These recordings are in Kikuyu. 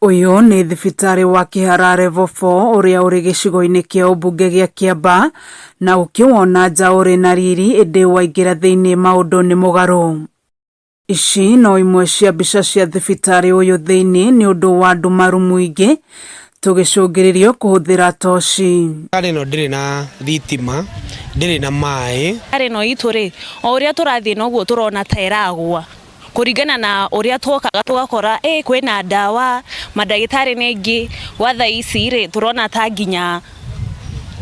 Ũyũ nĩ thibitarĩ wa Kĩhara Level 4 ũrĩa ũrĩ gĩcigo-inĩ kĩa ũmbunge gĩa Kĩambaa na ũkĩwona nja ũrĩ na riri ĩndĩ waingĩra thĩinĩ maũndũ nĩ mũgarũ. Ici no imwe cia mbica cia thibitarĩ ũyũ thĩinĩ nĩ ũndũ wa ndumaru mũingĩ tũgĩcũngĩrĩrio kũhũthĩra toci. Thibitarĩ ĩno ndĩrĩ na thitima, ndĩrĩ na maĩ. Thibitarĩ ĩno itũ rĩ, o ũrĩa tũrathiĩ noguo tũrona ta ĩragwa. Kũringana na ũrĩa twokaga tũgakora ĩ kwĩna ndawa, mandagĩtarĩ nĩ aingĩ, gwa thaa ici rĩ tũrona ta nginya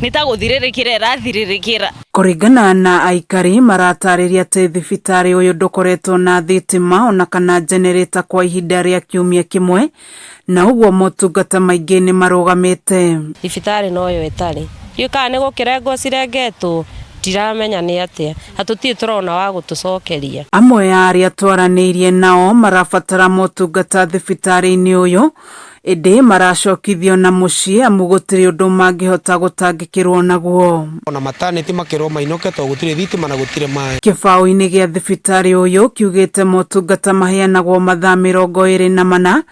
nĩ ta gũthirĩrĩkĩra ĩrathirĩrĩkĩra. Kũringana na aikari maratarĩria atĩ thibitarĩ ũyũ ndũkoretwo na thitima ona kana generator kwa ihinda rĩa kiumia kĩmwe na ũguo motungata maingĩ nĩ marũgamĩte. Thibitarĩ noyo ĩtarĩ, ndiũĩ kana nĩ gũkĩrengwo cirengetwo, ndiramenya nĩ atĩa, na tũtirĩ tũrona wa gũtũcokeria. Amwe a arĩa twaranĩirie nao marabatara motungata thibitarĩ-inĩ ũyũ ĩndĩ maracokithio na mũciĩ amu gũtirĩ ũndũ mangĩhota gũtangĩkĩrwo naguo. Ona maternity makerwo mainũke tondũ gũtirĩ thitima na gũtirĩ maĩ. Kĩbaũ-inĩ gĩa thibitarĩ ũyũ kiugĩte motungata maheanagwo mathaa 24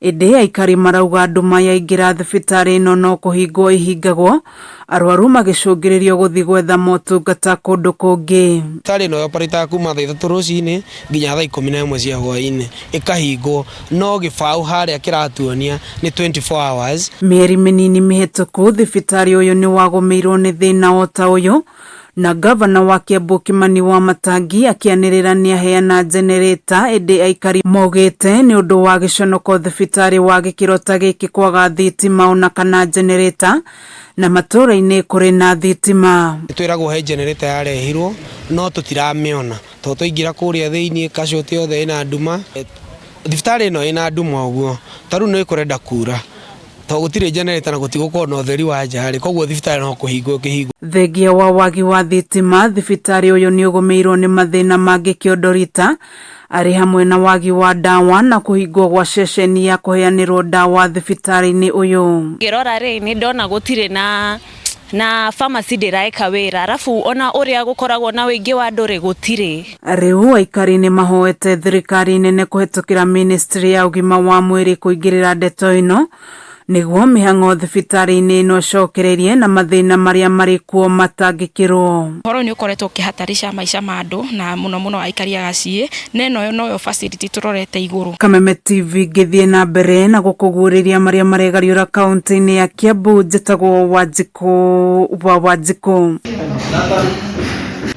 ĩndĩ aikari marauga nduma yaingĩra thibitarĩ ĩno no kũhingwo ĩhingagwo arwaru magĩcũngĩrĩrio gũthiĩ gwetha motungata kũndũ kũngĩ. Thibitarĩ ĩno yoparĩtaga kuma thaa 3 rũcinĩ nginya thaa 11 cia hwaĩ-inĩ ĩkahingwo, no gĩbaũ harĩa kĩratuonia nĩ 24 hours. Mĩeri mĩnini mĩhĩtũku thibitarĩ ũyũ nĩ wagũmĩirwo nĩ thĩna o ta ũyũ na gavana wa Kiambu Kimani Wamatangi akĩanĩrĩra nĩaheana generator ĩndĩ aikari maugĩte nĩ ũndũ wa gĩconoko thibitarĩ wa gĩkĩro ta gĩkĩ kwaga thitima ona kana generator na matũũra-inĩ kũrĩ na thitima. Twĩragwo he generator yarehirwo no tũtiramĩona tondũ twaingĩra kũrĩa thĩinĩ casualty yothe ĩna nduma. Thibitarĩ ĩno ĩna nduma ũguo ta rĩu nĩ kũrenda kura tondũ gũtirĩ generator na gũtigũkorwo na ũtheri wa nja rĩ, koguo thibitarĩ no kũhingwo ĩkĩhingwo. Thengia wa wagi wa thitima thibitarĩ ũyũ nĩ ũgũmĩirwo nĩ mathĩna mangĩ kĩondo rita arĩ hamwe na wagi wa ndawa na kũhingwo gwa ceceni ya kũheanĩrwo ndawa thibitarĩ-inĩ ũyũ. Ngĩrora rĩ nĩ ndona gũtirĩ na pharmacy ndĩraĩka wĩra arabu ona ũrĩa gũkoragwo na ũingĩ wa andũ rĩ gũtirĩ. Rĩu aikari nĩ mahoete thirikari nene kũhetũkĩra ministry ya ũgima wa mwĩrĩ kũingĩrĩra ndeto ĩno nĩguo mĩhang'o thibitarĩ-inĩ ĩno ĩcokererie na mathĩna marĩa marĩ kuo matangĩkĩrwo. Ũhoro nĩ ũkoretwo ũkĩhatarisha maica ma andũ na mũno mũno aikari a Gaciĩ, na ĩno noyo facility tũrorete igũrũ. Kameme TV ngĩthiĩ na mbere na gũkũguũrĩria marĩa maregariũra kaunti-inĩ ya Kiambu, njĩtagwo Wanjikũ wa Wanjikũ.